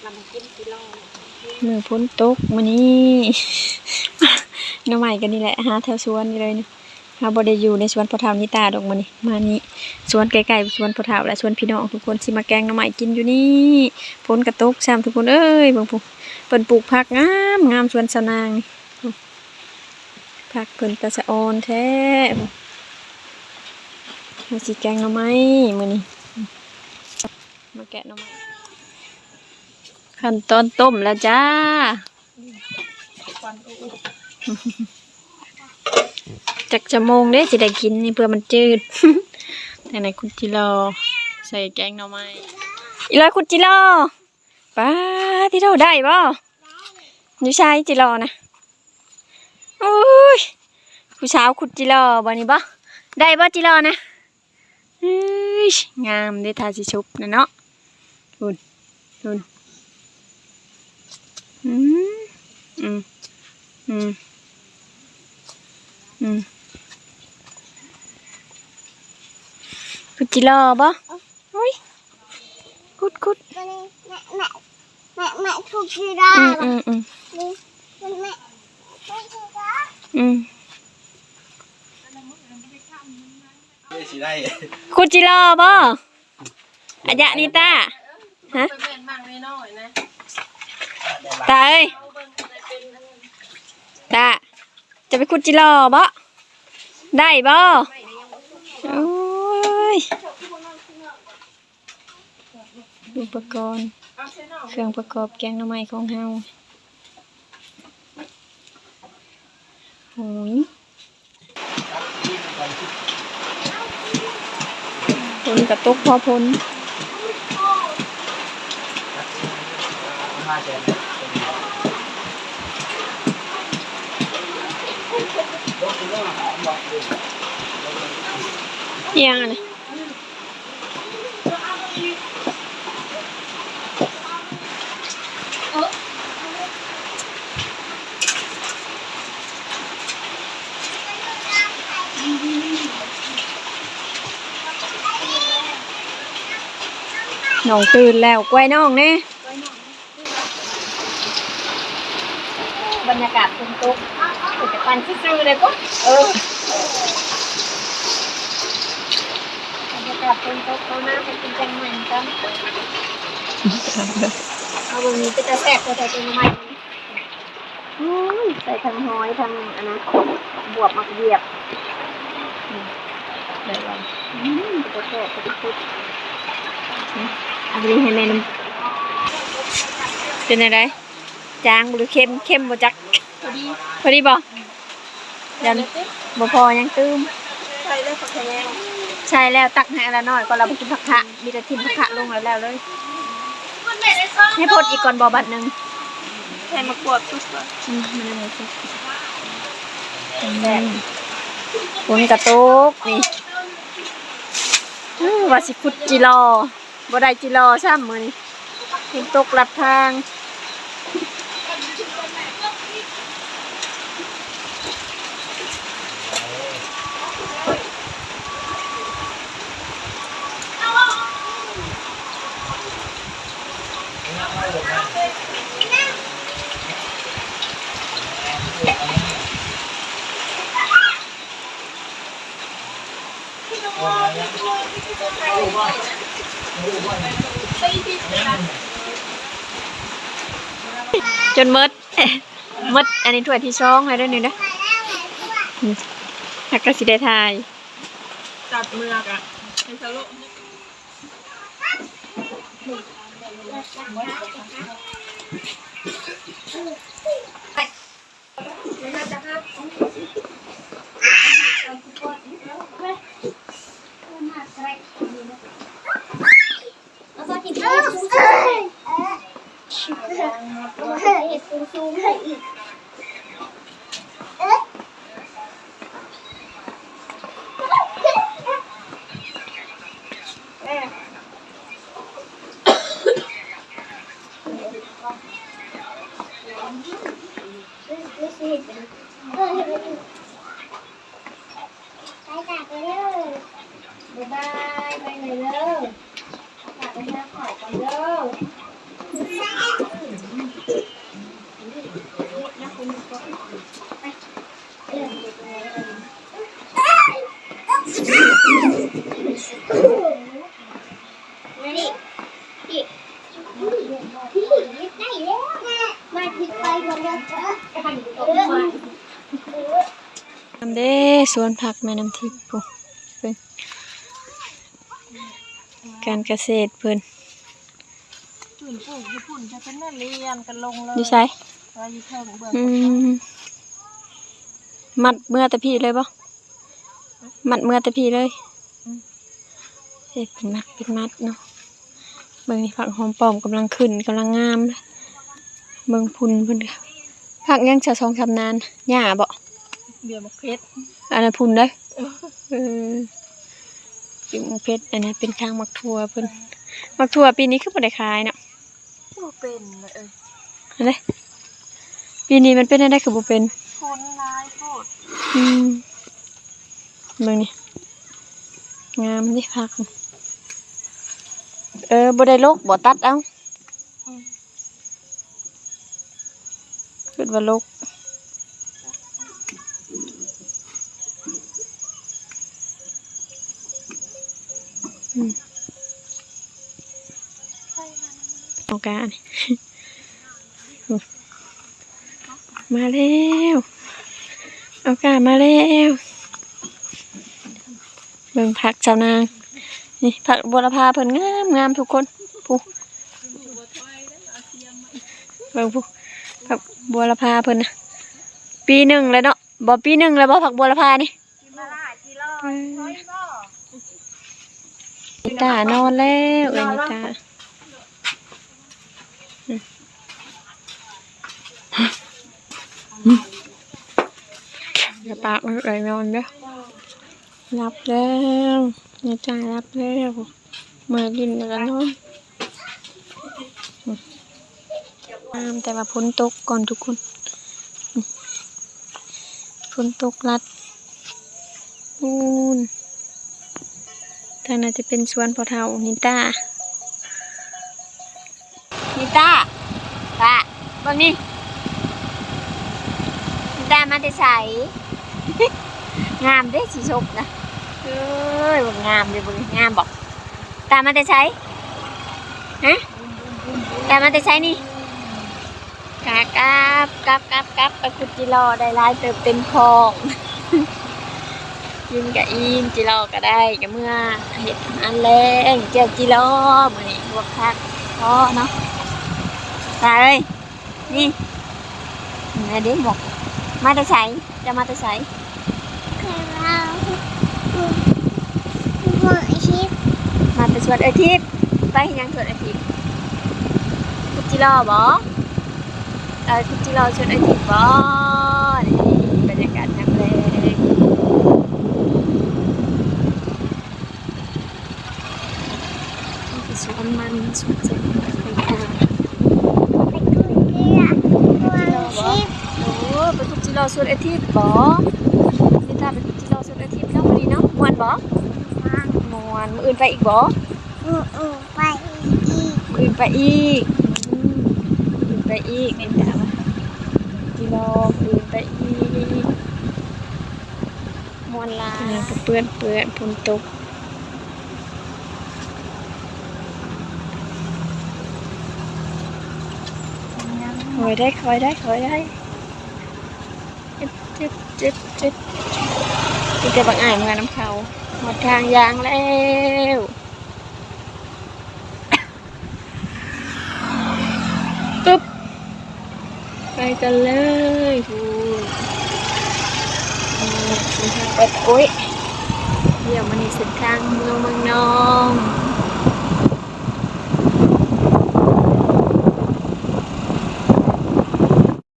ມື້ຝົນຕົກມື້ນີ້ ໜໍ່ໄມ້ກໍນີ້ແຫຼະ ຫາແຖວສວນນີ້ເລີຍ. ເຮົາບໍ່ໄດ້ຢູ່ໃນສວນພໍ່ເຖົ້ານິຕາດອກມື້ນີ້ ມານີ້ ສວນໃກ້ໆ ສວນພໍ່ເຖົ້າ ແລະ ສວນພີ່ນ້ອງທຸກຄົນ ຊິມາແກງໜໍ່ໄມ້ກິນຢູ່ນີ້. ຝົນກໍຕົກຊ້ຳທຸກຄົນເອີຍ ເບິ່ງພຸ້ນ ເພິ່ນປູກຜັກງາມໆ ສວນສາວນາງນີ້ ຜັກເພິ່ນຕາສະອອນແທ້. ເຮົາຊິແກງໜໍ່ໄມ້ມື້ນີ້ ມາແກະໜໍ່ໄມ້ ຂັ້ນຕອນຕົ້ມແລ້ວຈ້າ. ຈັກຊົ່ວໂມງເດ້ຊິໄດ້ກິນນີ້ ເພື່ອມັນຈືດ. ທາງໃນຂຸດຈິລໍ່ ໃສ່ແກງໜໍ່ໄມ້. ອີຫຼ້ອຍຂຸດຈິລໍ່ ປາດຕິໂທ້ ໄດ້ບໍ່? ຢູ່ໃສຈິລໍ່ນະ? ໂອ້ຍ ຜູ້ສາວຂຸດຈິລໍ່ບໍ່ນີ້ບໍ່? ໄດ້ບໍ່ຈິລໍ່ນະ? ເອີຍ ງາມເດ້ ຖ້າຊິສຸກນະເນາະ. ພຸ້ນ ພຸ້ນ ອືມ ອືມ ອືມ ອືມ ຂຸດຈິລໍ່ບໍ່? ໂອ້ຍ ຂຸດ ຂຸດ ແມ່ ແມ່ ແມ່ ແມ່ຂຸດຈິລໍ່ ອືມ ອືມ ອືມ ນີ້ ແມ່ ແມ່ຂຸດຈິລໍ່ ອືມ. ຂຸດຈິລໍ່ບໍ່? ອາຍະນິຕາ ຮະ? ຕາເອີຍ ຕາ ຈະໄປຂຸດຈິລໍ່ບໍ່? ໄດ້ບໍ່? ໂອ້ຍ ອຸປະກອນ ເຄື່ອງປະກອບແກງໜໍ່ໄມ້ຂອງເຮົາ ໂອ້ຍ ຝົນກະຕົກພໍຝົນ ອີ່ຫຍັງອັນນີ້? ນ້ອງຕື່ນແລ້ວ ກວຍນ້ອງແດ່. ບັນຍາກາດຝົນຕົກ ເປັນຕາປັ່ນຊື່ໆ ເລີຍພຸ້ນ ເອີ ບັນຍາກາດຝົນຕົກ ເຂົ້ານາໄປກິນແກງໜໍ່ໄມ້ນຳກັນ ເອົາເບິ່ງນີ້ ເປັນຕາແຊບແທ້ໆ ແກງໜໍ່ໄມ້ ໂອ້ຍ ໃສ່ທັງຫອຍ ທັງອັນນັ້ນ ບວບ ໝາກບຽບ ອືມ ໄດ້ບໍ່? ອືມ ເປັນຕາແຊບ ເປັນຕາແຊບ ອືມ ອັນນີ້ໃຫ້ແມ່ນຳ ເປັນຈັ່ງໃດ? ຈາງບໍ່ ຫຼືເຄັມ? ເຄັມບໍ່ຈັກ ພໍດີ ພໍດີບໍ່? ຍັງບໍ່ພໍ ຍັງຕື່ມ ໃສ່ແລ້ວ ໃສ່ແລ້ວ ຕັກໃຫ້ອັນລະໜ້ອຍກ່ອນ ລະບໍ່ກິນຜັກຂະ ມີແຕ່ຖິ້ມຜັກຂະລົງແລ້ວ ແລ້ວເລີຍ ໃຫ້ພົດອີກກ່ອນບໍ່ ບາດໜຶ່ງ ໃສ່ໝາກບວບສຸກກ່ອນ ອືມ ມັນຍັງບໍ່ສຸກ ອືມ ຝົນກະຕົກນີ້ ອືມ ວ່າຊິຂຸດຈິລໍ່ ບໍ່ໄດ້ຈິລໍ່ຊ້ຳມື້ນີ້ ຝົນຕົກລັດທາງ. ຈົນໝົດ ໝົດ ອັນນີ້ຖ້ວຍທີສອງແລ້ວເດີນີ້ເດີ ອືມ ແລ້ວກໍຊິໄດ້ຖ່າຍ ຕັດເໝືອກອະ ໃຫ້ສະໂລະ. ບາຍບາຍ ໄປເລີຍເດີ ໄປຫາເຂົ້າກ່ອນເດີ. ນຳເດ້ ສວນຜັກແມ່ນ້ຳທິບພຸ້ນ ເບິ່ງ ການກະເສດເພິ່ນ ເພິ່ນປູກຢູ່ພຸ້ນ ຈະເປັນແມ່ນລຽນກັນລົງເລີຍ ຢູ່ໃສ? ວ່າຢູ່ເທິງເບື້ອງ ອືມ ມັດເມືອແຕ່ພີ້ເລີຍບໍ່? ມັດເມືອແຕ່ພີ້ເລີຍ ອືມ ເຮັດເປັນມັດເປັນມັດເນາະ ເບິ່ງນີ້ ຜັກຫອມປ້ອມກຳລັງຂຶ້ນ ກຳລັງງາມ ເບິ່ງພຸ້ນເພິ່ນ ຜັກຫຍັງຊະ ສອງສາມນານ ຫຍ້າບໍ່? ເບຍໝາກເຜັດ ອັນນັ້ນພຸ້ນເດ້ ເອີ ເອີ ກິນໝາກເຜັດ ອັນນັ້ນເປັນທາງໝາກຖົ່ວເພິ່ນ ໝາກຖົ່ວປີນີ້ຄືບໍ່ໄດ້ຂາຍເນາະ ບໍ່ເປັນເລີຍ ເອີ ຫັ້ນເດ້ ປີນີ້ມັນເປັນແນວໃດຄືບໍ່ເປັນ ຝົນຫຼາຍໂພດ ອືມ ເບິ່ງນີ້ ງາມເດ້ຜັກ ເອີ ບໍ່ໄດ້ລົກບໍ່ ຕັດເອົາ ອືມ ຄິດວ່າລົກ ອືມ ເອົາກາ ມາແລ້ວ ເອົາກາມາແລ້ວ ເບິ່ງຜັກຊາວນາງ ນີ້ຜັກບົວລະພາເພິ່ນງາມໆ ທຸກຄົນ ພຸ້ນ ເບິ່ງພຸ້ນ ຜັກບົວລະພາເພິ່ນນະ ປີໜຶ່ງແລ້ວເນາະ ບໍ່ ປີໜຶ່ງແລ້ວບໍ່ ຜັກບົວລະພານີ້ ອືມ ນິຕານອນແລ້ວ ເອີຍ ນິຕາ ຢ່າປາກ ເອີຍ ນອນເດີ້ ຫຼັບແລ້ວ ນິຕາຫຼັບແລ້ວ ເມື່ອຍຫຼິ້ນແລ້ວກໍນອນ ງາມ ແຕ່ວ່າຝົນຕົກກ່ອນທຸກຄົນ ຝົນຕົກລັດ ປູ້ນ ທາງນັ້ນຈະເປັນສວນພໍ່ເຖົ້ານິຕາ ນິຕາ ປະ ເບິ່ງນີ້ ນິຕາມາແຕ່ໃສ? ງາມເດ້ ສີສົບນະ ເອີຍ ເບິ່ງງາມເດ້ ເບິ່ງ ງາມບໍ່? ຕາມາແຕ່ໃສ? ຮະ? ຕາມາແຕ່ໃສນີ້? ກະກັບ ກັບ ກັບ ກັບ ໄປຂຸດຈີ່ລໍ່ໄດ້ຫຼາຍເຕີບເຕັມທ້ອງ ກິນກະອີ່ມ ຈີ່ລໍ່ກະໄດ້ ກະເມືອເຮັດອາຫານແລງ ແຈ່ວຈີ່ລໍ່ ມື້ນີ້ລວກຜັກພໍເນາະ ຕາເອີຍ ນີ້ ນີ້ເດ້ໝວກ ມາແຕ່ໃສ? ເຈົ້າມາແຕ່ໃສ? ມາແຕ່ສວນເອື້ອຍທິບ ໄປເຮັດຫຍັງສວນເອື້ອຍທິບ? ຂຸດຈີ່ລໍ່ບໍ? ເອີ ຂຸດຈີ່ລໍ່ສວນເອື້ອຍທິບບໍ? ນີ້ ບັນຍາກາດຍາມແລງ. ສວນມັນ ສວນເຈັບ ໄປທາງ ໄປຂຸດຈີ່ລໍ່ ໂອ້ ໄປຂຸດຈີ່ລໍ່ສວນເອື້ອຍທິບບໍ? ນິຕາໄປຂຸດຈີ່ລໍ່ສວນເອື້ອຍທິບເນາະ ມື້ນີ້ເນາະ ມ່ວນບໍ? ມ່ວນ ມື້ອື່ນໄປອີກບໍ? ມື້ອື່ນໄປອີກ ມື້ອື່ນໄປອີກ ອືມ ມື້ອື່ນໄປອີກ ນິຕາວ່າ ຈີ່ລໍ່ ມື້ອື່ນໄປອີກ. ມ່ວນຫຼາຍ ອັນນັ້ນກໍເປື້ອນໆ ຝົນຕົກ ຄ່ອຍໄດ້ ຄ່ອຍໄດ້ ຄ່ອຍໄດ້ ເຈັບ ເຈັບ ເຈັບ ເຈັບ ມີແຕ່ບັກອ້າຍເມືອນຳເຂົາ ຮອດທາງຍ່າງແລ້ວ. ປຶບ ໄປກັນເລີຍພຸ້ນ ເສັ້ນທາງ ໂອ້ຍ ດຽວມື້ນີ້ເສັ້ນທາງເມືອງ ເມືອງນອງ